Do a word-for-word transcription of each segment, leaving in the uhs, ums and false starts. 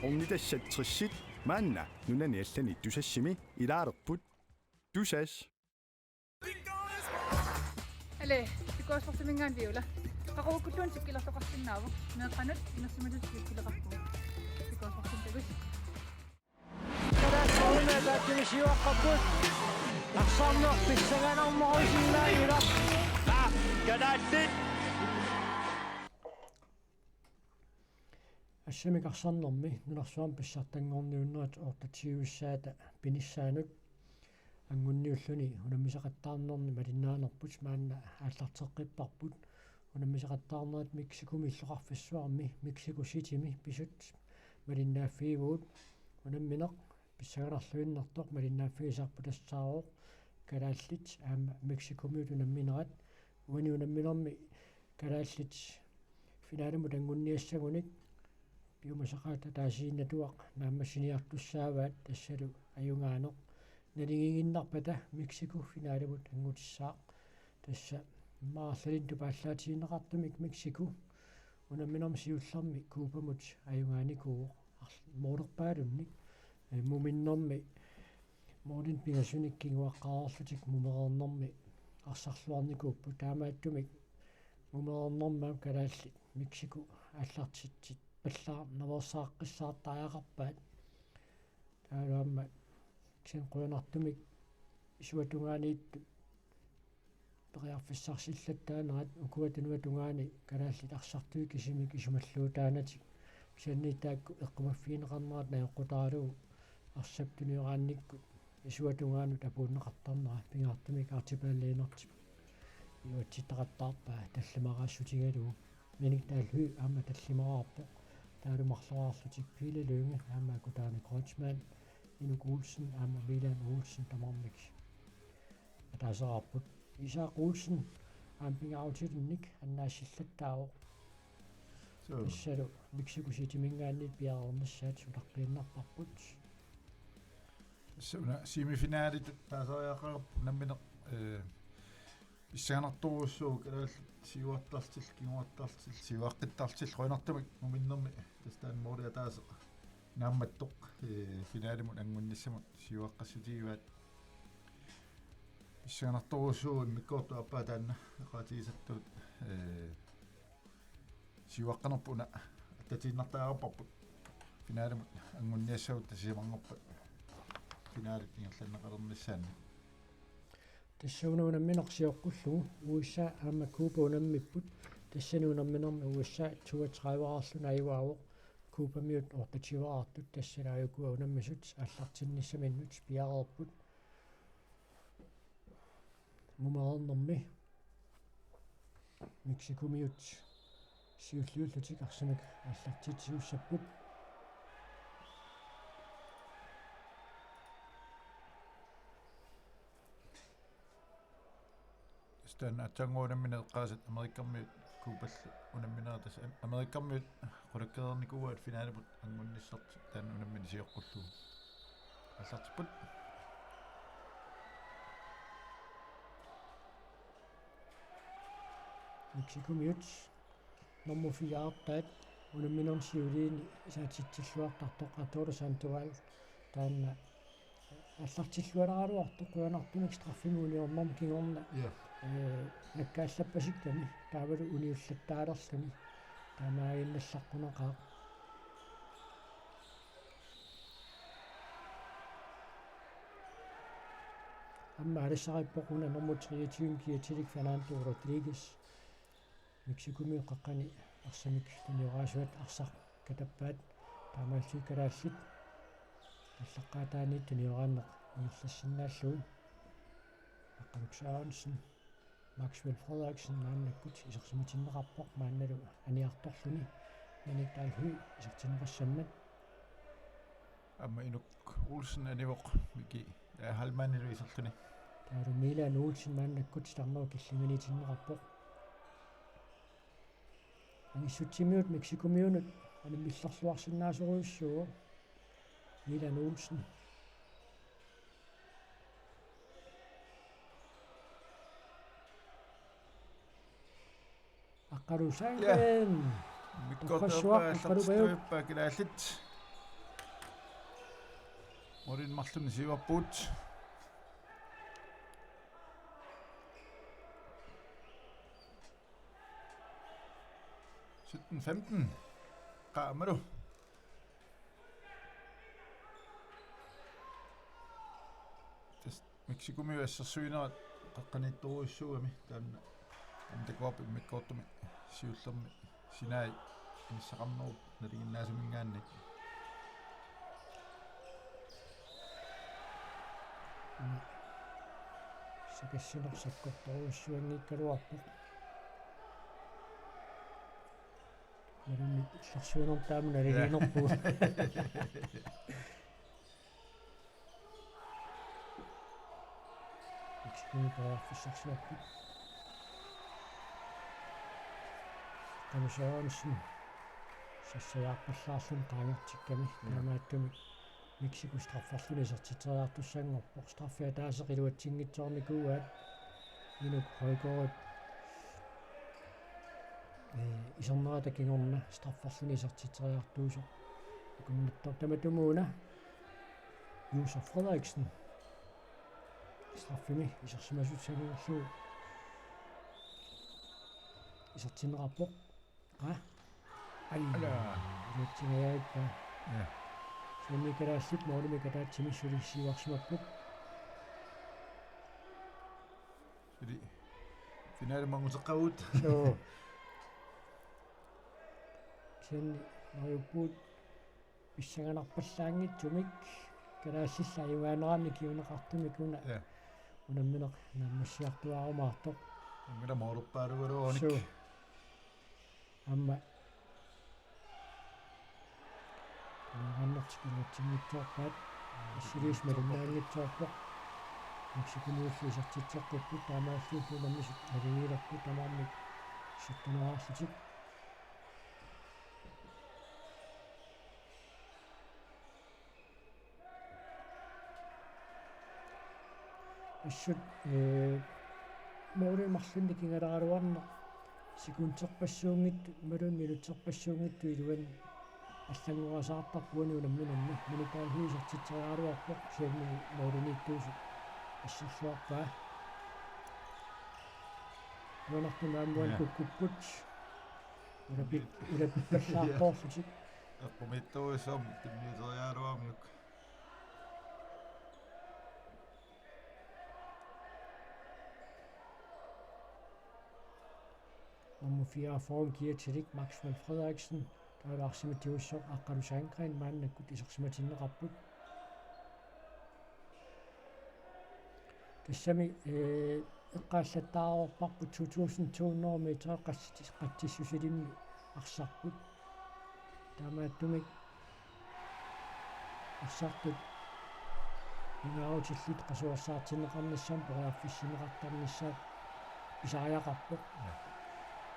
Ornitassat tressit maanna nunani allani Tusassimi ilaalerput. Tusass. Ale, pikuarsportiminngaanniit Viola. Qaqugukkulluunniit sikkilertoqarsinnaavoq. Meeqqanut inersimasutut sikkileqarpugut. Pikuarsportimik takuss. Kalaallit Nunaanni taakkununnga siuaqqapput. Arsarneq pissanganarmorusinnaaginnarpoq. Kalaallit. Assamik arsarnermi nunarsuarmi pissartanngorniunnerit otteogtyve-ssaata pinissaanut angunniulluni unammisaqattaarnerni malinnaanerput maanna aallarteqqipparput. Unammisaqattaarnerit Mexicomillu illoqarfissuarmi Mexico Citymi pisut malinnaaffigivugut. Unammineq pissanganarluinnartoq malinnaaffigisarput tassaavoq kalaallit aamma Mexicomiut unamminerat. Uani unamminermi kalaallit finalemut angunniassagunik piumasaqaat ataasiinnatuaq naammassiniartussaavaat, tassalu ajugaaneq naligiinnarpata Mexico finalemut angutissaaq. Tassa immaqa arlalinnik tupaallaatigineqartumik Mexico unamminermi siullermi Cubamut ajugaanikuuvoq arl-, moolerpaalunnik. Ee, muminnermi moorlin pingasunik kinguaqqareerlutik mumereernermi arsarluarnikuupput. Taamaattumik mumereernermi aamma kalaallit Mexico aallartitsippallaar-, naveersaaqqissaartariaqarpaat. Taavalu aamma kisianni qujanartumik isuata tungaaniittut periarfissarsillattaanerat, ukua tunuata tungaani kalaallit arsartui kisimik isumalluutaanatik. Kisianni taakku eqqumaffigineqarnerat najoqqutaralugu arsap tunioraannikkut isuata tungaanut apuunneqartarnera, pingaartumik Archibald Lennert iluatsittaqattaarpaa tallimaraassutigalugu. Minik Dahl Høegh aamma tallimaraarpoq. Taavalu marloriarlutik Pele Lynge aamma Kutaane Kreutzmann, Inuk Olsen aamma Milan Olsen tamarmik ataaseraarput. Isak Olsen aamma pingaarutilinnik annaassillattaavoq. Suu. Tassalu Mexico Cityminngaanniit piareernissaat utaqqiinnarparput. Tassa una semifinalit taasariaqarpoq, unammineq, ee, pissanganartorujussuuvoq, kalaallit siuartarlutillu, kinguartarlutillu, siuaqqittarlutillu. Qujanartumik muminnermi tassa taanna mooli ataaseq naammattoq, ee, finalemut angunnissamut siuaqqassutigivaat. Pissanganartorujussuuvoq, immikkoortup aappaa taanna oqaatigisattut, ee, siuaqqanerput una attatiinnartariaqarparput. Finalemut angunniassagutta sisamanngorpat finalit ingerlanneqalernissaanni. Tassa una unammineq sioqqullugu U S A aamma Cuba unammipput. Tassani unamminermi U S A toogtredive-raarluni ajugaavoq. Cubamiut otteogtyve-raartut, tassani ukua unammisut aallartinnissaminnut piareerput. Mumereernermi Mexicomiut siulliullutik arsamik aallartitsisussaapput. Tassa taanna aatsaannguaq unammineq eqqaasat Amerikamiut Cuballu unamminerat, tassa Am-, Amerikamiut qulakkeereernikuuaat finalemut angunnissartik, taanna unammineq sioqqullugu aallartipput. Mexicomiut nummer fire-artaat unamminermi siuliini saatitsilluartartoq Arturo Sandoval taanna aallartillualeraluartoq qujanartumik straffimik uniornerma kingorna. Ja. Ee, nakkaallappasikkami taavalu uniullattaalerluni taamaaginnallarpunaqaaq. Aamma aalissarippoq una nummer treogtyve kiatilik Fernando Rodriguez. Mexicomiut qaqqani arsamik tunioraasuat arsaq katappaat, taamaalillutik kalaallit aallaqqaataaniit tunioraanneq ingerlassinnaallugu. Aqqaluk Sørensen, Maxwell Frederiksen maannakkut isersimatinneqarpoq, maannalu aniartorluni Minik Dahl Høegh isertinneqassammat. Aamma Inuk Olsen anivoq Miki, eh, Heilmannilu iserluni. Taavalu Milan Olsen maannakkut titarnerup killinganiitinneqarpoq. Angissutsimiut Mexicomiunut unammilerluarsinnaasorujussuuvoq Milan Olsen. Aqqaluk Sandgreen. Ja. Immikkoortup aappaa aallartittuippaa kalaallit. Målinik marlunnik siuarpugut. Sytten femten. Qaamalu. Tassa Mexicomiut assersuinerat qaqqaniittorujussuugami taanna. Aamma takuarput immikkoortumi siullermi sinai inissaqarnerup nalinginnaasuminngaanniit. Sakassineq sakkortorujussuanngikkaluarpoq. Malunnarpoq illersuinermut taama naligiinerput. Mexicomiut periarfissarsiorput. Qanu Sørensen sassariarpallaarluni qaangertikkami. Ja. Taamaattumik Mexico strafferluni isertitseriartussanngorpoq. Straffi ataaseq iluatsinngitsoornikuuaat. Inuk Højgaardip, eh, isernerata kingorna strafferluni isertitseriartuusoq. Akunnattoq tamatumuuna Josef Frederiksen straffimi isersimasutut sammilerlugu isertinneqarpoq. Aa. Ai. Ala. Iluatsingajavikka. Ja. Kisianni kalaallit målimik ataatsimik suli siuarsimapput. Suli finale manguteqqavugut. Suu. Kisianni neriuppugut pissanganarpallaanngitsumik kalaallillu ajugaanerannik kinguneqartumik una. Ja. Unammineq naammassiartuaarumaartoq. Angela Mooruppaalugaluarunik. Suu. Aamma. Kunngannertik iluatsinngitsoorpaat. Assiliis malinnaanngitsoorpoq. Mexicomiullu isertitseqqipput taamaallutik unammisut naligiilerput tamarmik sytteneraarlutik. Assut, eh, målinik marlunnik kingalaraluarneq sekunderpassuunngitsoq, imaluunniit minutterpassuunngitsoq iluani allanngorasaartarpoq unamminermi, Minik Dahlhøj isertitseriaraluarpoq, kisianni målimiittuusut asserluarpaa. Qujanartumik aamma uani Ja. kukkupput. Ulapik-, ulapikkallaartoorlutik. Eqqumiitsuusoq tunniuteriaraluarmiuk. Nummer fireogfyrre kiatilik Maxwell Frederiksen. Taavalu arsamik tigussaaq Aqqalu Sandgreen maannakkut isersimatinneqarput. Tassami, eh, eqqaallattaareerparput to tusind to hundrede meter qassis-, qatsissusilinnik arsarput. Taamaattumik arsartut pingaarutillit qasuersaartinneqarnissamut periarfissinneqartarnissaat pisariaqarpoq. Ja.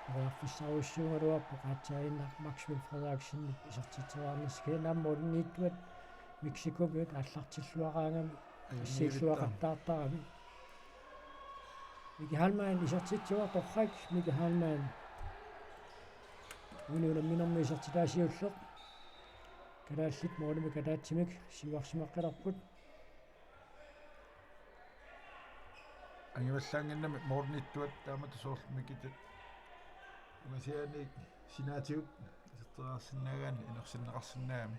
Periarfissarujussuugaluarpoq aatsaaginnaq Maxwell Frederiksenip isertitseriarnissaq. Kisianni aamma målimiittuat Mexicomiut aallartilluaraangamik Ajunngilaq. Issiilluaqattaartarami. Miki Heilmann isertitsivoq, torrak, Miki Heilmann. Uani unamminermi isertitaa siulleq. Kalaallit målimik ataatsimik siuarsimaqqilerput. Angivallaannginnami målimiittuat taamatut soorlu Mikitat ungasianik sinaatigut iserteriarsinnaagaanni inersinneqarsinnaagami.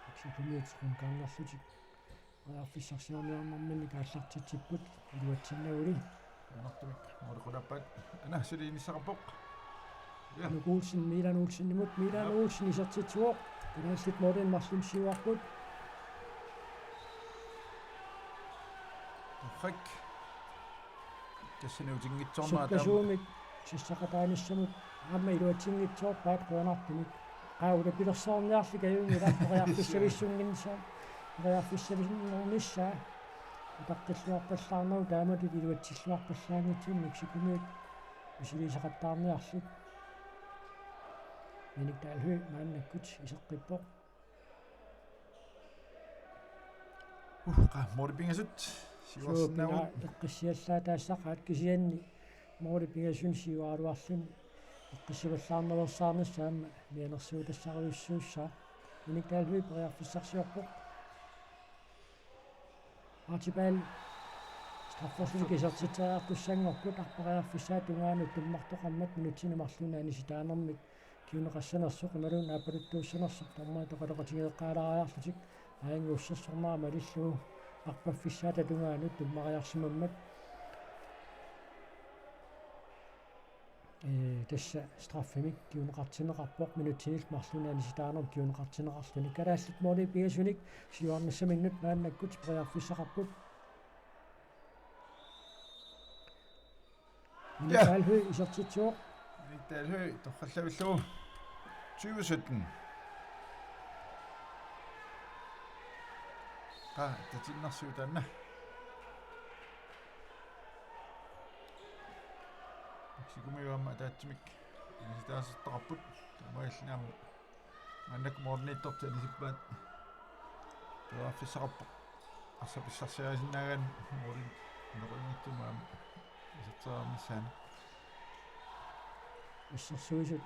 Mexicomiut qunqaannarlutik periarfissarsiorniarnerminnik aallartitsipput iluatsinnaguli. Anartumik måli qulappaat. Ana suli inissaqarpoq. Ja. Nuuk Olsen, Milan Olsenimut, Milan Ja. Olsen isertitsivoq. Kalaallit målinik marlunnik siuarput. Torrak. Tassani utinngitsoornera taama. Sukkasuumik sassaqataanissamut aamma iluatsinngitsoorpaat qujanartumik. Qaa, ulapilersorniarli kajunngilaq periarfissavissunnginnissaa. Periarfissavissunngornissaa. Utaqqilluarpallaarnerup taamatut iluatsilluarpallaanngitsunik Mexicomiut misiliisaqattaarniarlik. Minik Dahlhøj maannakkut iseqqippoq. Uh, qaa, målip pingasut. Suu, siuarsinnaavugut. Pinga eqqissiallaataassaqaat kisianni Måli pingasunut siuaraluarluni eqqissivallaarnersaarnissaq aamma mianersuutassarujussuussaaq. Minik Dalby periarfissarsiorpoq. Archibald straffersunik isertitseriartussanngorput, arpariarfissaata tungaanut tummartoqarmat minutsini marlunni anisitaanermik kinguneqassanersoq imaluunniit aappaluttuussanersoq dommeri toqaloqatigeeqqaalaariarlutik aajuna ussersornera malillugu arpaffissaata tungaanut tummariarsimammat. Ee, tassa straffimik kinguneqartinneqarpoq, minutsinillu marlunni anisitaanermik kinguneqartinneqarluni. Kalaallit måli pingasunik siuarnissaminnut maannakkut periarfissaqarput. Minik Dalby isertitsivoq. Minik Dalby torrallavillugu. Tyve sytten. Qaa, tatinnersiutaanna. Mexicomiut aamma ataatsimik anisitaasertaqarput. Taamaalilluni aamma maannakkut målimiittortut anisippaat. Periarfissaqarpoq. Arsaq pissarsiarisinnaagaanni målip inequnngitsumik aamma iserteriarnissaanut. Assersuisut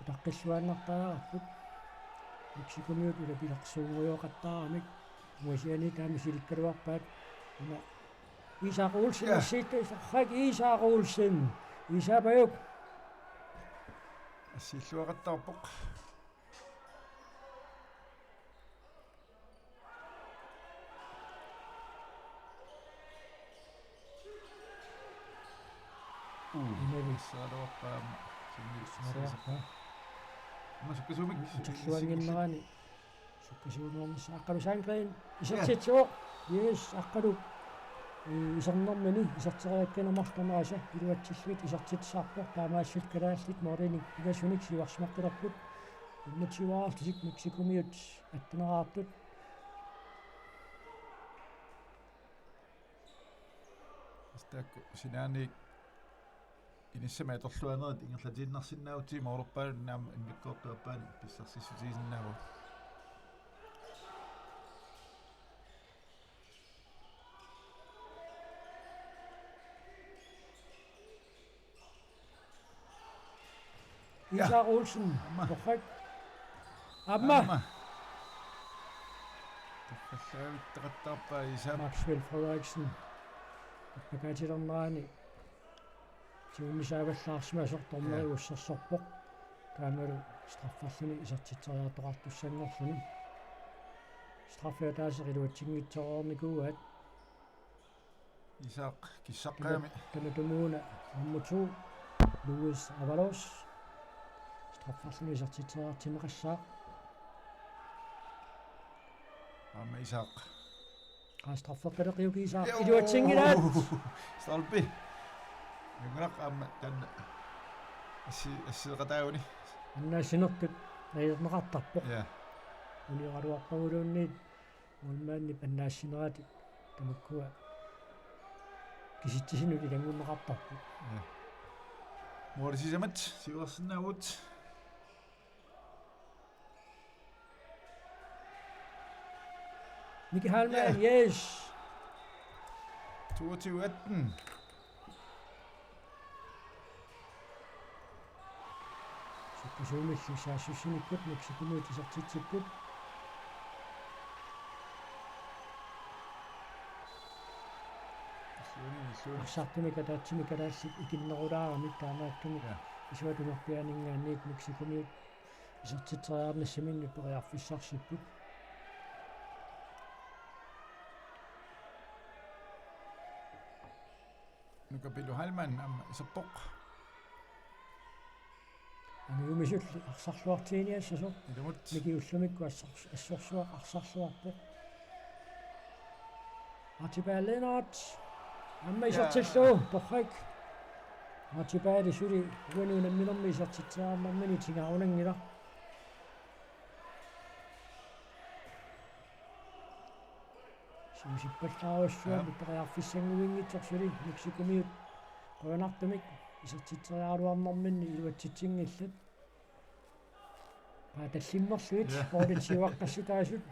utaqqilluaannartariaqarput. Mexicomiut ulapilersuunngujoqattaaramik. Uasiani taama silikkaluarpaat. Una Isak Olsen, ja, assiit-, Isak, Isak Olsen. Isak Pajuk. Assiilluaqattaarpoq. Uu, imavi. Saaluarpaam. Saaluarpaa. Ima sukkasuumik. Uterluannginnerani. Sukkasuumiornissaq Aqqalu Sandgreen. Ja. Isertitsivoq. Yes, Aqqalu. Ee, isernermini, iserteriakkani marlunnerisa iluatsillugit isertitsisarpoq. Taamaalillutik kalaallit målinik pingasunik siuarsimaqqilerput. Unnatsiuaarlutik Mexicomiut atteneraartut. Taakku sinaaniit inissamik atorluanerit ingerlatiinnarsinnaavutit, målerpaanut aamma immikkoortup aappaani pissarsissutigisinnaavagut. Ja. Isak Olsen. Aamma. Torrak. Aamma. Aamma. Torrallaavittoqattaarpaa Isak. Maxwell Frederiksen. Appakaatilernerani. Tigummisaavallaarsimasoq dommeri, ja, ussersorpoq. Taamalu strafferluni isertitseriartoqartussanngorluni. Straffi ataaseq iluatsinngitsoornikuuaat. Isak kissaqqaami. Tama-, tamatumuuna nummer to, Luis Avalos. Strafferluni isertitseriartinneqassaaq. Aamma Isak. Aa, straffertaleqiuk Isak. Joo. Iluatsinngilaat. Stolpe. Jungunaq aamma taanna. Assi-, assileqataaguni. Annaassinertut najorneqartarpoq. Ja. Unioraluarpaguluunniit. Målmandip annaassinerata tamakkua kisitsisinut ilanngunneqartarput. Ja. Måli sisamat siuarsinnaavugut. Miki Heilmann, ja, yes. Toogtyve atten. Sukkasuumillu saassussinikkut Mexicomiut isertitsipput. Illuuni, illuuni. Arsartumik ataatsimik kalaallit ikinnerulaaramik taamaattumik. Ja. Isuata umerpiaaninngaanniit Mexicomiut isertitseriarnissaminnut periarfissarsipput. Nuka Pilu Heilmann aamma iserpoq. Angujumisulli arsarluartiginiassasoq. Ilumut. Miki ullumikkut assor-, assorsuaq arsarluarpoq. Archibald Lennert. Aamma, ja, isertillugu, torrak. Archibald suli uani unamminermi isertitseriarnermini tingaarunanngilaq. Siusippallaarujussuarmik, ja, periarfissannguinngitsoq suli Mexicomiut qujanartumik isertitseriaraluarnerminni iluatsitsinngillat. Paatallimmerlugit, ja, målit siuaqqassutaasut.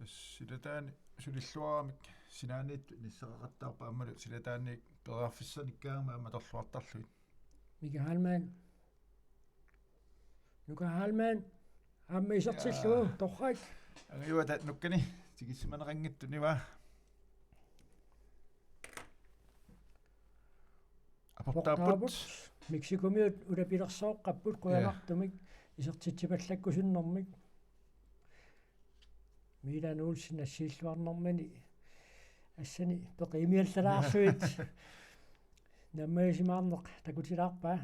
Silataani sulilluaramik sinaaniittut inissaqaqattaarpaa aammalu silataaniit periarfissanikkaangama aamma atorluartarlugit. Mika Heilmann. Nuka Heilmann. Aamma isertillugu, torrak. Angajuata nukkani tikissimaneqanngitsoq nivaa. Aportaarput. Aportaarput. Mexicomiut ulapilersooqqapput qujanartumik isertitsipallakkusunnermik. Milan Olsen assiilluarnermini assani peqimiallalaarsuit. Nammagisimaarneq takutilaarpaa.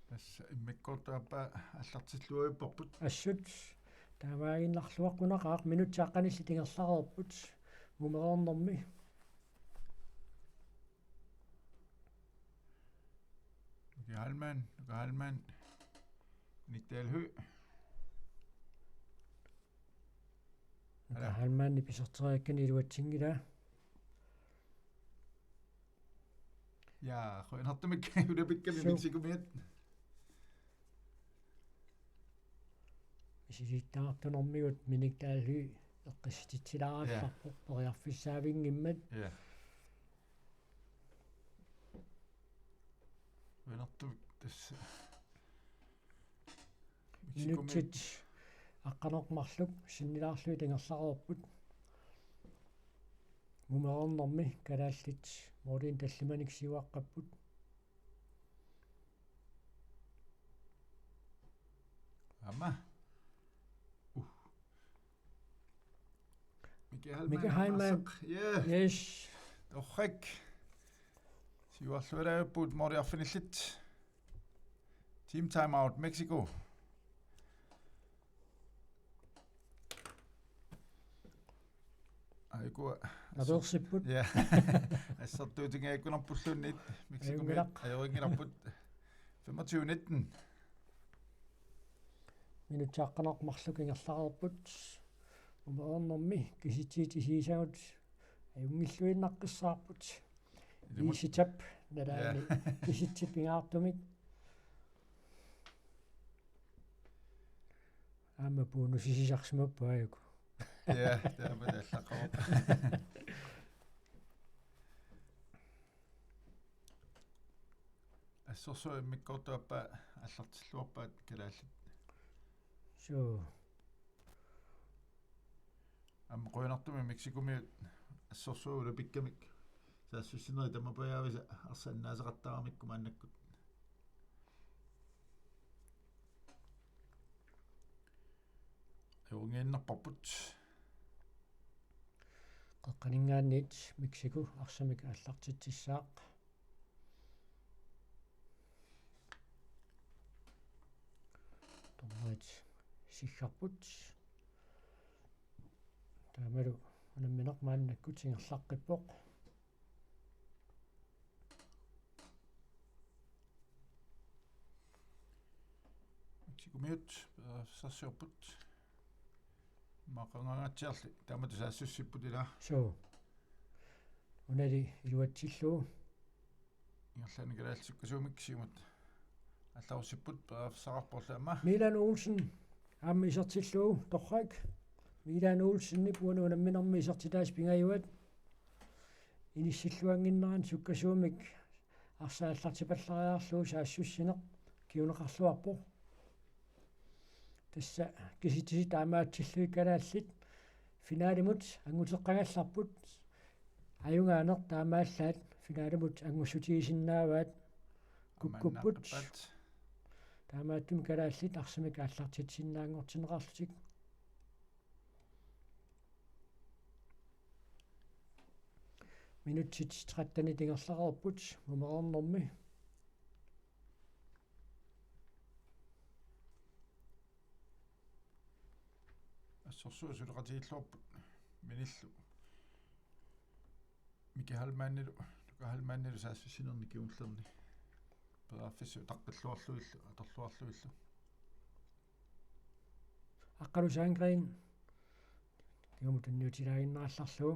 Tassa immikkoortup aappaa aallartilluarparput. Assut. Taamaaginnarluaqqunaqaaq minutsit aqqanillit ingerlareerput. Mumereernermi. Nuka Heilmann, Nuka Heilmann. Nikdal Høegh. Nuka Heilmann ipisorteriakkani iluatsinngilaa. Ja, qujanartumik ulapikkami Mexicomiut. Misilittagartunermigut Minik Dahl Høegh eqqissititsilaarallarpoq periarfissaavinngimmat. Ja. Qujanartumik tassa. Minutsit aqqaneq-marluk sinnilaarlugit ingerlareerput. Mumereernermi kalaallit målinik tallimanik siuaqqapput. Aamma. Uh. Mika Heilmann. Mika Heilmann. Ja. Yes. Torrak. Siuarluarput måli arfinillit. Team timeout Mexico. Aiku. Naveersipput. Ja. Assertuutigiakkunarpulluunniit Mexicomiut. Ajunngilarput. Femogtyve nitten. Minutsit aqqaneq-marluk ingerlareerput. Mumereernermi kisitsisit isigisagut ajunngilluinnaqqissaarput. Iisitap nalaani kisitsit pingaartumik. Aamma bonusisisarsimapput aajuku. Ja, taama taallaqaaq. Assorsuaq immikkoortup aappaa aallartilluarpaat kalaallit. Suu. Aamma qujanartumik Mexicomiut assorsuaq ulapikkamik saassussinerit tamapajaavisa arsaq annaasaqattaaramikku maannakkut. Ajunngilluinnarparput. Qeqqaninngaanniit Mexico arsamik aallartitsissaaq. Dommerit siggarput. Taamalu unammineq maannakkut ingerlaqqippoq. Mexicomiut, øh, saassussiorput. Maqangaangatsiarli taamatut saassussipput ilaa. Suu. Unali iluatsillugu. Ingerlaannaq kalaallit sukkasuumik siumut aallarussipput periarfissaqarporlu aamma. Milan Olsen aamma isertillugu, torrak. Milan Olsenip uani unamminermi isertitaasa pingajuat. Inissilluannginnerani sukkasuumik arsaq aallartipallariarlugu saassussineq kinguneqarluarpoq. Tassa kisitsisit taamaatsillugit kalaallit finalimut anguteqqagallarput. Ajugaaneq taamaallaat finalimut angussutigisinnaavaat kukkupput. Maannaqqippat. Taamaattumik kalaallit arsamik aallartitsisinnaanngortinneqarlutik. Minutsit trettenit ingerlareerput mumereernermi. Assorsuaq suleqatigilluarput minillu. Mika Heilmannilu, Nuka Heilmannilu saassussinerni kingullerni. Periarfissat utaqqilluarlugillu, atorluarlugillu. Aqqalu Sandgreen. Kingumut tunniutilaaginnarallarlugu.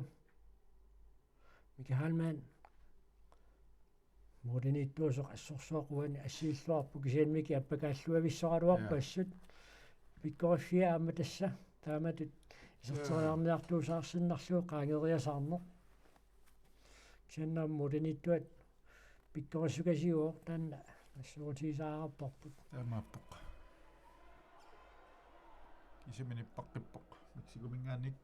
Mika Heilmann. Mooriniittuusoq assorsuaq uani assiilluarpoq kisianni Miki appakaalluavissoraluarpoq. Ja. Assut. Pikkoriffia aamma tassa. Taamatut iserteriarniartuusaarsinnarlugu qaangeriasaarneq. Kisianni aamma målimiittuat pikkorissukasiuvoq, taanna assuutigisaareerparput. Taamaappoq. Kisimini paqqippoq Mexicominngaanniit.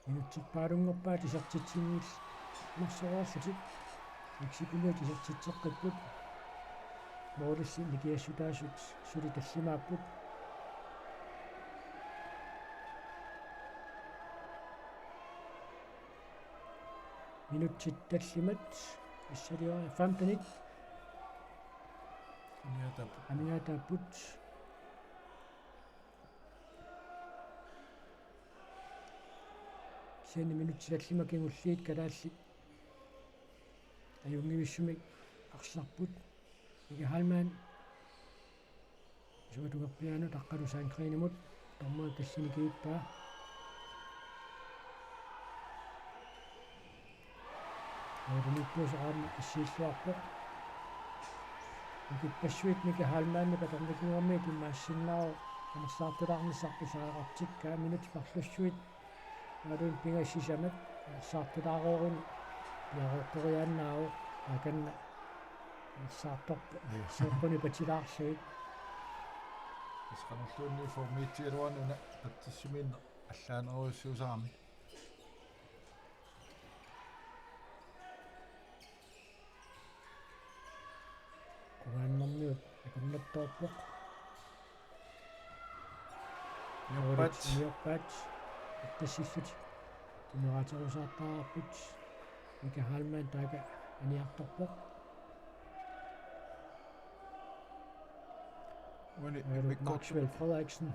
Minutsit paarunngorpaat isertitsinngilluinnarsoreerlutik. Mexicomiut isertitseqqipput. Målilli nikiassutaasut suli tallimaapput. Minutsit tallimat, assiliorlugit femtenit. Amigaataapput. Amigaataapput. Kisianni minutsit tallimat kingulliit kalaallit ajunngivissumik arsarput. Mika Heilmann. Isumatungerpiaanut Aqqalu Sandgreenimut, dommeri tallini kivippaa. Målimiittuusoq aamma issiilluarpoq. Ukippassuit Mika Heilmannip atornikuugamik imaassinnaavoq anersaartulaarnissarput saaqartikkaa, minutsit marlussuit. Aluun pingasut sisamat anersaartulaareeruni piareeqqeriaannaavoq, akanna anersaartorpoq. Joo. Seeqquni patilaarlugit. Isqanerluunniit formiitsigaluaruni una qatsissumiinneq allaanerujussuusarami. Qujanarnermiut akornattoorpoq. Niorpaat. Niorpaat. Attassillutik. Tunuaaterusaartaraarput. Mika Heilmann taakku aniartorpoq. Uani Uani immikkoortu- Maxwell Frederiksen.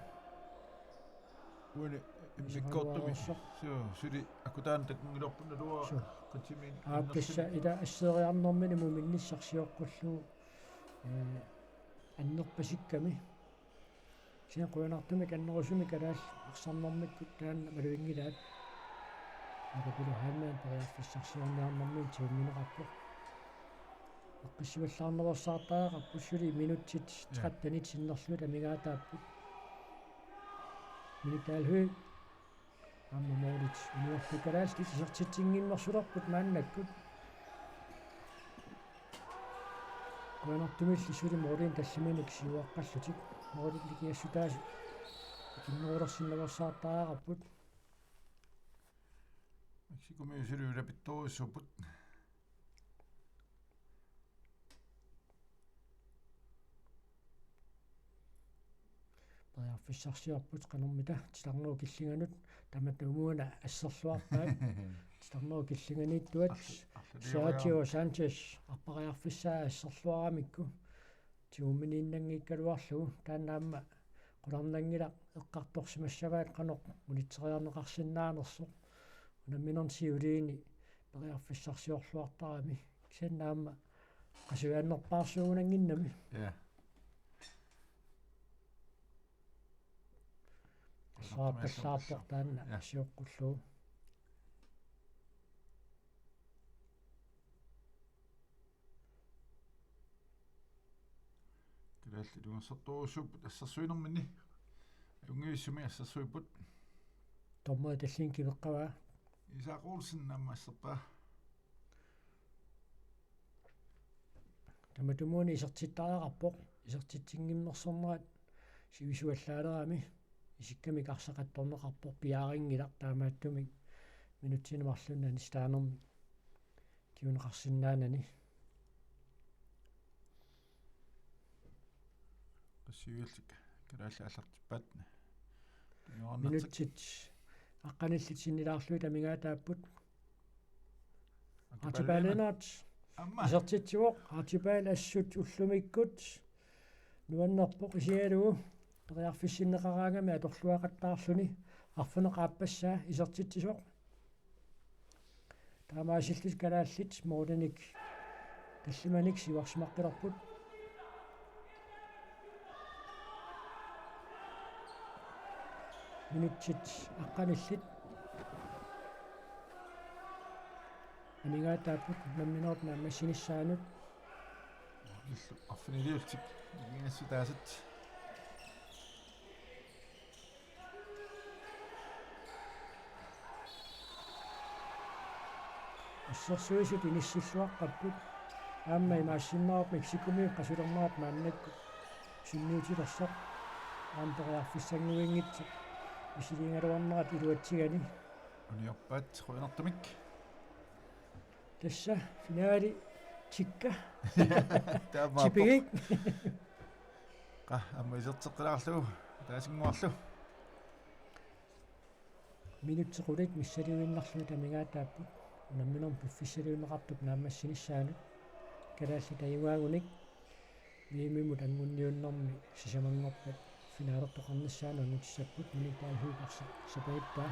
Uani immikkoortumi. Isoqaluarussoq. Suu, suli akutaanut takunngilarput naluara. Suu. Qatimiin. Aap, innersin- tassa ila asseriarnermini muminnissaq sioqqullugu, ee, annerpasikkami. Kisianni qujanartumik annerusumik kalaallit arsarnermikkut taanna maluginngilaat. Mika Pilo Heilmann periarfissarsiorniarnermini tigummineqarpoq. Eqqissivallaarnerussaartariaqarpoq, suli minutsit Ja. trettenit sinnerlugit amigaataapput. Minik Dalhøj. Aamma målit unioqqikkalaallit isertitsinnginnersulerput maannakkut. Qujanartumilli suli målinik tallimanik siuaqqallutik. Målit nikiassutaasut ikinnerulersinnaveersaartariaqarput. Mexicomiut suli ulapittorujussuupput. Periarfissarsiorput qanormita titarnerup killinganut, tamatta umunga asserluarpaat. Titarnerup killinganiittuat. Arlu-, arlu-, Sergio Sanchez arpariarfissaa asserluaramikku. Tigumminiinnanngikkaluarlugu, taanna aamma qularnanngilaq, eqqartorsimassavaat qanoq unitseriarneqarsinnaanersoq. Unamminerni siuliini periarfissarsiorluartarami. Kisianni aamma qasujaannerpaarsuugunannginnami. Ja. Saappallaarpoq taanna Ja. sioqqullugu. Kalaallit ilungersortorujussuupput assersuinerminni. Ajunngivissumik assersuipput. Dommeri tallimat kiveqqavaa. Isak Olsen aamma asserpaa. Tamatumuuna isertittariaqarpoq. Isertitsinnginnersornerat sivisuallaalerami. Isikkamik arsaq attorneqarpoq, piarinngilaq, taamaattumik minutsini marlunni anissitaanermik kinguneqarsinnaanani. Qassiuillik kalaallit aallartippaat. Tunniorannartik. Minutsit aqqanillit sinnilaarlugit amigaataapput. Archibald Lennert. Aamma. Isertitsivoq, Archibald assut ullumikkut. Nuannerpoq isigalugu. Periarfissinneqaraangami atorluaqattaarluni. Arfineq-aappassaa isertitsisoq. Taamaasillutik kalaallit målinik tallimanik siuarsimaqqilerput. Minutsit aqqanillit amigaataapput unamminerup naammassinissaanut. Arfiniliullutik amigassutaasut. Assersuisut inissilluaqqapput. Aamma imaassinnaavoq Mexicomiut qasulernerat maannakkut sunniutilersoq. Aamma periarfissannguinngitsoq misiligaluarnerat iluatsigani. Uniorpaat qujanartumik. Tassa finaali tikka. Taamaappoq. Tipigik. Qa, aamma iserteqqilaarlugu, ataasinnguarlu. Minutsit qulit missiliinnarlugit amigaataapput. Unamminermi piffissaliunneqartup naammassinissaanut. Kalaallit ajugaagunik V M-imut anguniunnermi sisamanngorpat finaalertoqarnissaanut angutissapput, Minik Dalhøj arsa-, sapagittaa.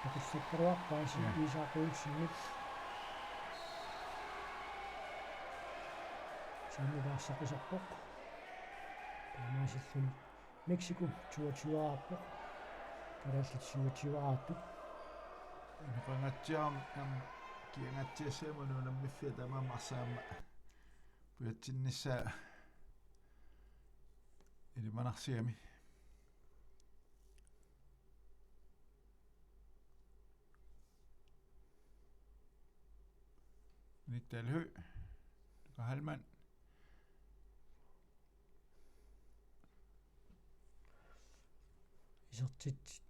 Toqissakkaluarpaa si-, ja, Isak Olsenip. Sinnilaarsaqisarpoq. Taamaasilluni Mexico toogtyveqarpoq. Kalaallit syvogtyveqarput. Ineqangaatsiarami aamma kiangaatsiassagami unammiffiat taamaammat arsaammat pujatsinnissaa ilimanarsigami. Minik Dalhøj. Luka Heilmann. Isertit-,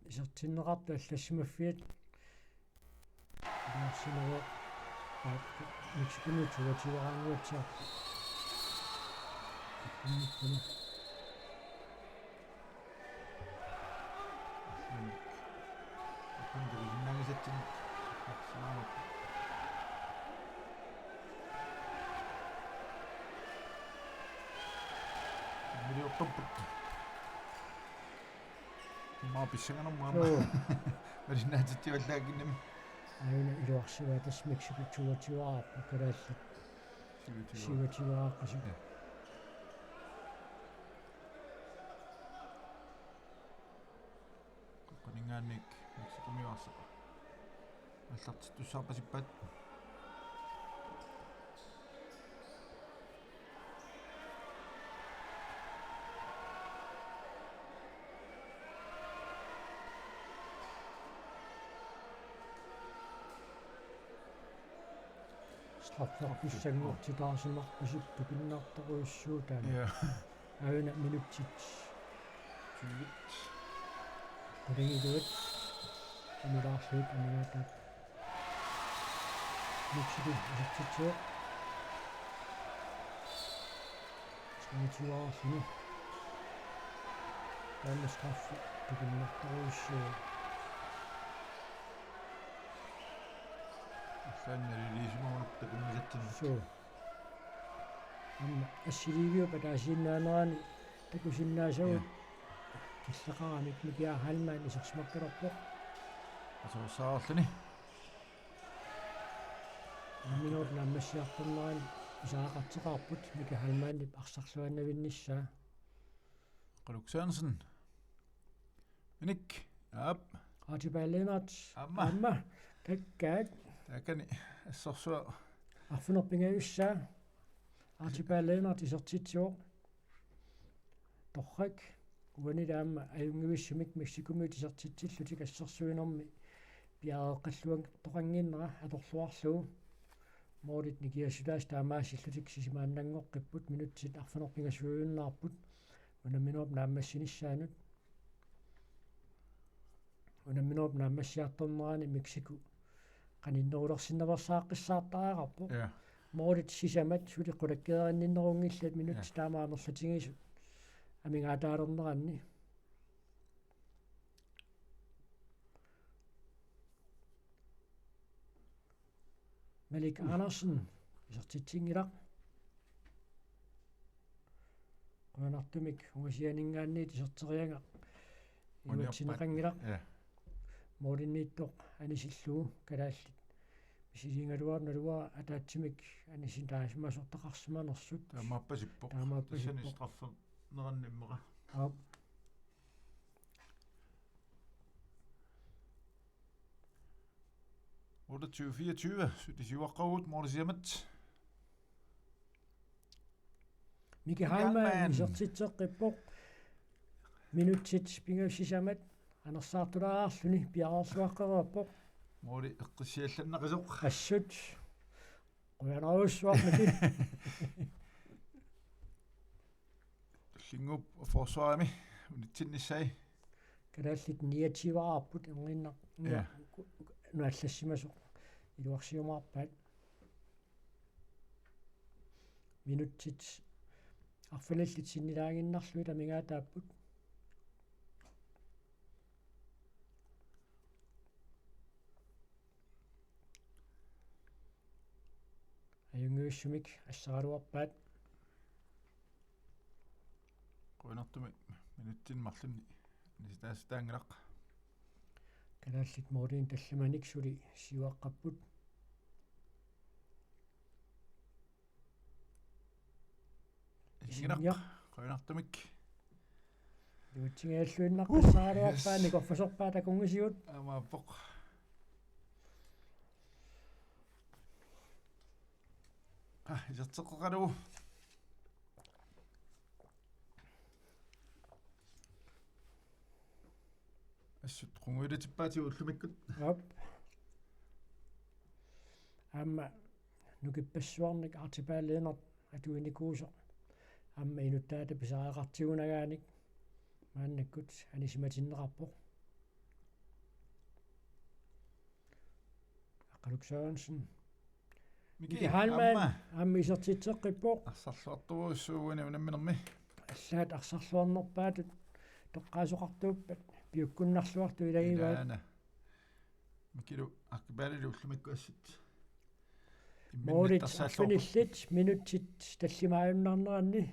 isertinneqartut allassimaffiat. Iluarsimaguit. Mexicomiut toogtyveqaraanguatsiaq. Iluarsimaguit. Miliortorput. Immaqa pissanganarmat aamma. Joo. Malinnaatitsivallaannginnami. Aajuna iluarsimaguit tassa Mexico toogtyveqarput, kalaallit syvogtyveqarput. Syvogtyveqarput. Ja. Qaqqaninngaanniit Mexicomiut arsaq aallartittussaarpasippaat. Strafferpassanngortitaarsimarpasippoq tupinnartorujussuutaani. Ja. Aajuna minutsit. Tyve. Qulingiluat. Anulaarsuit amigaataapput. Mexico isertitsivoq. Treogtyveqarluni. Taanna straffi tupinnartorujussuuvoq. Arlaannik naliliisimagunarpoq takunngisatsinnut. Suu. Aamma assiliiviup ataasiinnaanerani takusinnaasagut. Ja. Killeqaramik Mikiaal Heilmann isersimakkaluarpoq. Asoorsaarluni. Unamminerup naammassiartornerani isertitseqarput Mikiaal Heilmannip arsarluaannavinnissaa. Qaluk Sørensen. Minik. Aap. Archibald Lennert. Aamma. Aamma. Kakkaak. Taakani assorsuaq. Arfineq-pingajussaa. Archibald Lennert isertitsivoq. Torrak. Uani aamma ajunngivissumik Mexicomiut isertitsillutik assersuinermi piareeqqalluartoqannginnera atorluarlugu. Målit nikiassutaasut taamaasillutik sisimaannanngoqqipput, minutsit arfineq-pingasuujunnaapput unamminerup naammassinissaanut. Unamminerup naammassiartornerani Mexico qaninnerulersinnaveersaaqqissaartariaqarpoq. Ja. Målit sisamat suli qulakkeerinninnerunngillat minutsit, ja, taama amerlatigisut amigaataalerneranni. Malik Andersen isertitsinngilaq. Qujanartumik ungasianinngaanniit iserteriagaq. Uniorpaat. Iluatsinneqanngilaq. Ja. Målinniittoq anisillugu kalaallit Misiliigaluarnaluara ataatsimik anisinnaasimasuuteqarsimanersut. Taamaappasippoq. Taamaappasippoq. Tassani strafferneranni immaqa. Aap. Otteogtyve fireogtyve, suli siuaqqavugut, måli sisamat. Miki Heilmann. Heilmann isertitseqqippoq. Minutsit pingasut sisamat anersaartulaarluni piareerluaqqereerpoq. Måli eqqissiallannaqisoq. Assut. Qujanarujussuaq, Miki. Tullinnguup forsvarimi unitsinnissaa. Kalaallit niogtyveqarput, erniinnaq. Ja. Naallassimasoq iluarsiumaarpaat. Minutsit arfinillit sinnilaaginnarlugit amigaataapput. Ajunngivissumik assaraluarpaat. Qujanartumik minutsinik marlunnik anisitaasitaanngilaq. Kalaallit målinik tallimanik suli siuaqqapput. Isinngilaq. Isinngilaq. Qujanartumik. Iluatsinngilluinnarpassaaraluarpaat. Yes. Nikorfasorpaat takunngisigut. Aamma appoq. Ah, iserteqqaaralugu. Assut qungujulatippaatigut ullumikkut. Aap. Aamma nukippassuarnik Archibald Lennert atuinikuusoq. Aamma inuttaata pisariaqartigunagaanik maannakkut anisimatinneqarpoq. Aqqaluk Sørensen. Miki, Miki Heilmann, aamma. Aamma isertitseqqippoq. Arsarluartorujussuuvoq unamminermi. Allaat arsarluarnerpaatut toqqaasoqartuuppat piukkunnarluartut ilagivaat. Ilaana. Mikilu Archibaldillu ullumikkut assut. Målit imminnittarsaalluarput. Arfinillit minutsit tallimaajunnaarneranni.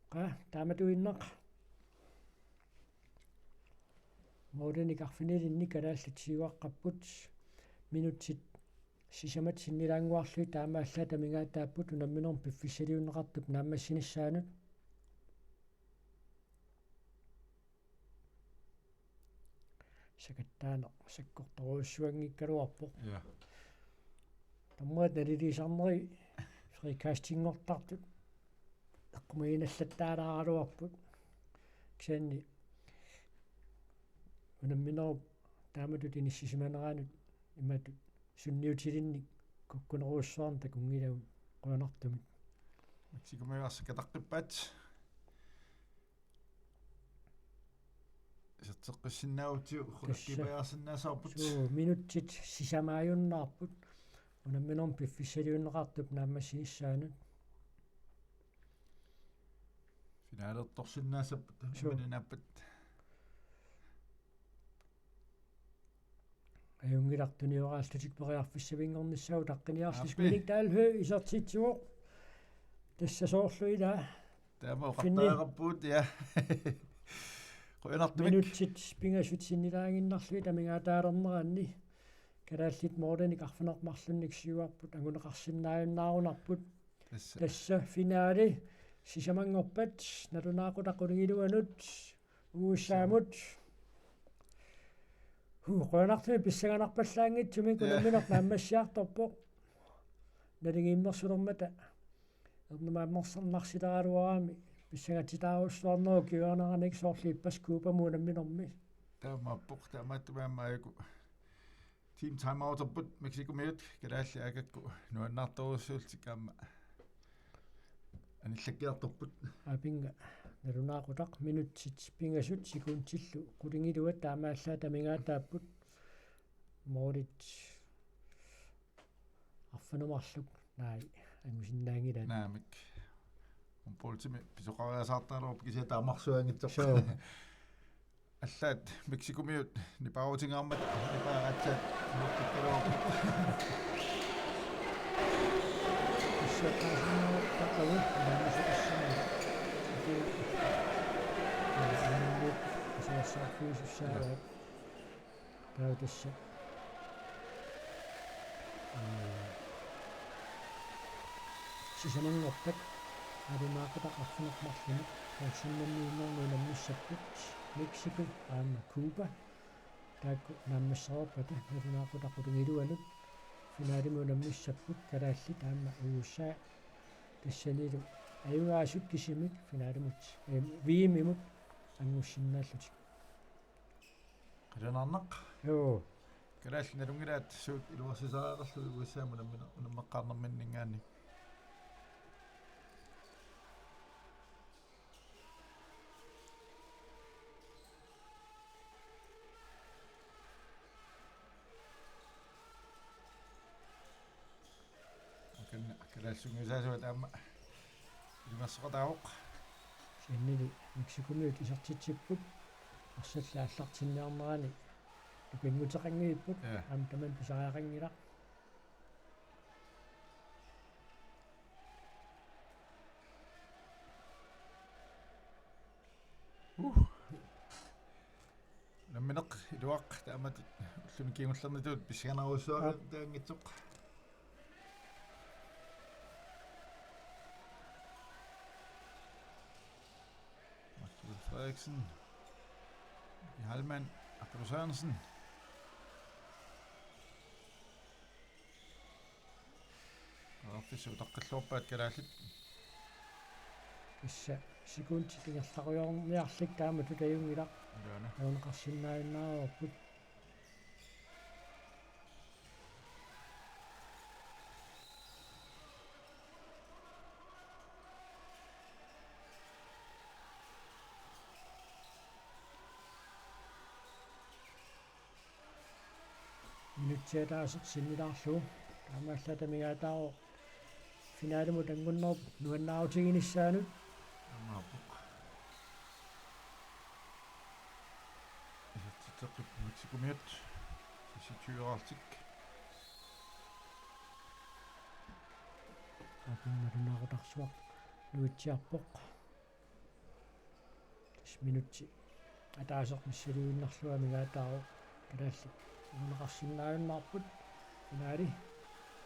Qa, taamatuinnaq. Målinik arfinilinnik kalaallit siuaqqapput. Minutsit sisamat sinnilaannguarlugit taamaallaat amigaataapput unamminermi piffissaliunneqartup naammassinissaanut. Sakattaaneq sakkortorujussuanngikkaluarpoq. Ja. Tammat naliliisarneri frikastinngortartut eqqumiiginnallattaalaaraluarput. Kisianni unamminerup taamatut inissisimaneranut imatut sunniutilinnik kukkunerujussuarnik takunngilagut, qujanartumik. Mexicomiut arsakataqqippaat. Iserteqqissinnaagutsigu, tassa. Qulakkiippajaarsinnaassavarput. Suu, minutsit sisamaajunnaarput. Unamminermi piffissaliunneqartup naammassinissaanut. Finalertorsinnaassappat, suu. Unammineq naappat. Ajunngilaq tunioraallutik periarfissavinngornissaat utaqqiniarlutik. Aappi. Minik Dalhøj isertitsivoq. Tassa soorlu ilaa. Taama oqartariaqarpugut, ja. Qujanartumik. Minutsit pingasut sinnilaaginnarlugit amigaataalerneranni. Kalaallit målinik arfineq-marlunnik siuarput anguneqarsinnaajunnaarunarput. Tassa. Tassa finale sisamanngorpat nalunaaqutaq qulingiluanut U S A-mut. Huu, qujanartumik pissanganarpallaanngitsumik. Ja. Unammineq naammassiartorpoq. Naligiimmersulermata ernumaammersornarsileraluarami pissangatitaarujussuarnerup kingunerannik soorlu ippassaq Cubamut unamminermi. Taamaappoq, taamaattumik aamma aajuku Team timeouterput Mexicomiut, kalaallit aakakku nuannaartorujussuullutik aamma anillakkiartorput. Aappinnga nalunaaqutaq minutsit pingasut sekundillu qulingiluat taamaallaat amigaataapput. Målit arfineq-marluk, naak, angusinnaanngilaat. Naamik. Humboldtimi pisoqariasaartaraluarpoq kisianni taamarsuanngitsoq. Suu. Allaat Mexicomiut nipaarutingaarmata nipaa aatsaat nuukkikkaluarput. Arfiusussaavaat. Taava tassa. Ee, sisamanngorpat nalunaaqutaq arfineq-marlunut Nordsjællandimiinnermi unammissapput Mexico aamma Cuba. Taakku naammassereerpata nalunaaqutaq qulingiluanut finaalimut unammissapput, kalaallit aamma U S A tassanilu ajugaasut kisimik finaalimut, ee, V M-imut anngussinnaallutik. Qilanaarnaq. Joo. Kalaallit nalunngilaat suut iluarsisariaqarlugit U S A-mut unammina-, unammeqqaarnerminninngaanniit. Akan kalaallisunnguusaasuat aamma ilungersoqataavoq. Kisiannili Mexicomiut isertitsipput. Arsallu aallartinniarnerani tupinnguteqanngivipput. Ja. Aamma tamanna pisariaqanngilaq. Uh. Nammineq iluaq taamatut ulluni kingullerni tuut pissanganarujussuaq. Aa. Taanngitsoq. Martin Frederiksen. Heilmann, Arthur Sørensen. Periarfissat utaqqilluarpaat kalaallit. Tassa sekundit ingerlarujoorniarlik taamatut ajunngilaq. Ilaana. Ajunneqarsinnaajunnaarput. Minutsit ataaseq sinnilaarlugu. Taamaallaat amigaataavoq finaalimut anngunnerup nuannaarutiginissaanut. Aammaappoq. Isertitseqqipput Mexicomiut. Isertitseriarlutik. Aappi nalunaaqutarsuaq nuitsiarpoq. Tassa minutsit ataaseq missaaliinnarlugu amigaataavoq kalaallit ajunneqarsinnaajunnaarput. Finaali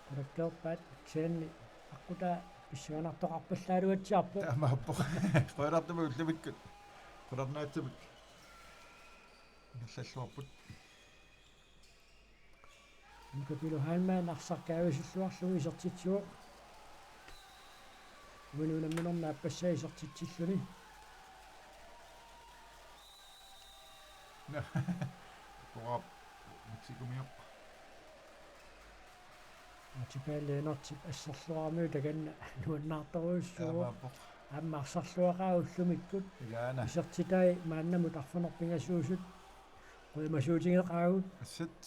qulakkeerpaat kisianni aqqutaa pissanganartoqarpallaaluatsiarpoq. Taamaappoq. Qujanartumik ullumikkut. Qularnaattumik. Ingerlalluarput. Mikapilu Heilmann arsaq kaavisilluarlugu isertitsivoq. Uani unamminermi aappassaa isertitsilluni. Naa. Koraap Mexicomiu. Atipaa Lennartip asserluaramiuk takanna nuannaartorujussuuvoq. Aammaappoq. Aamma arsarluaqaaq ullumikkut. Ilaana. Isertitai maannamut arfineq-pingasuusut. Qujamasuutigeqaagut. Assut.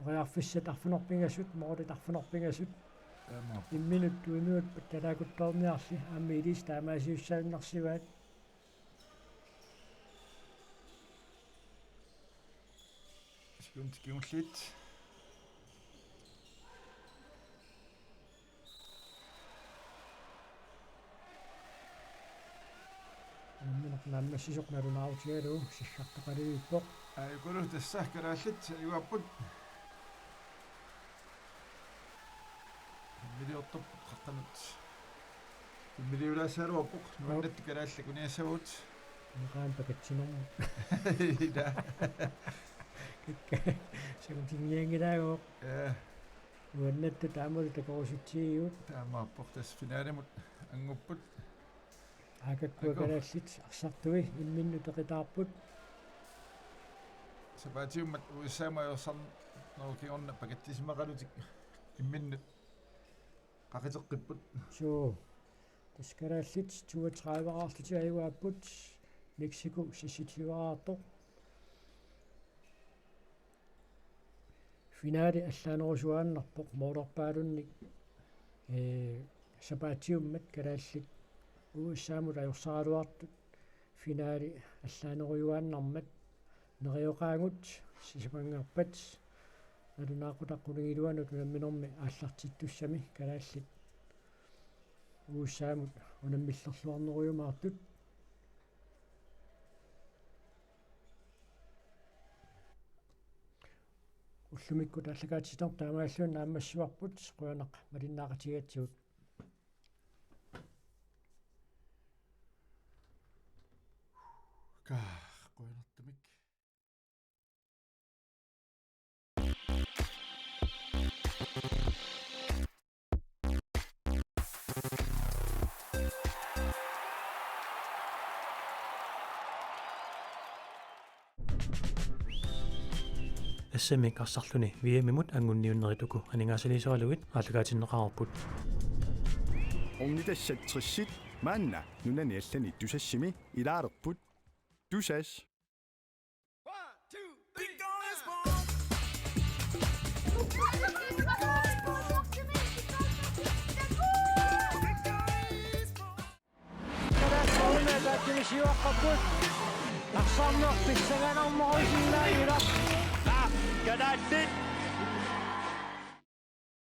Periarfissat arfineq-pingasut, målit arfineq-pingasut. Taamaappoq. Imminut tuimigut pattalaakuttoorniarli, aamma ilissi taamaasiussaannarsivaat. Sekundit kingulliit. Unammineq naammassisoq nalunaarutigalugu siggaaqqalerpoq. Aajukulu tassa kalaallit ajugaapput. Immiliortarput qaqqanut. Immiliulaassagaluarpoq nuannattut kalaallit kuniassavut. Naqaan pakatsinermut. Ila. Kikka. Sakutinnianngilaagu. Ja. Nuannattut taamalu takorusutsigigut. Taamaappoq tassa finalimut anngupput. Aakakkua kalaallit arsartui imminnut peqataarput. Sapaatiummat U S A-mut ajorsarnerup kingorna pakatsisimaqalutik imminnut qaqiteqqipput. Suu. Tassa kalaallit toogtredive-raarlutik ajugaapput. Mexico seksogtyve-raartoq. Finali allaanerusuaannarpoq målerpaalunnik, ee, sapaatiummat kalaallit U S A-mut ajorsaraluartut finali allaanerujuaannarmat neriooqaagut sisamanngorpat nalunaaqutaq qulingiluanut unamminermi aallartittussami kalaallit U S A-mut unammillerluarnerujumaartut. Ullumikkut aallakaatitsinerput taamaallugu naammassivarput, qujanaq malinnaaqatigigatsigut. Kaa, qujanartumik. S M-ik arsarluni V M-imut anguniunnerit uku aningaasaliisoralugit aallakaatinneqareerput. Ornitassat tressit maanna nunani allani Tusassimi ilaalerput. Tusass. Kalaallit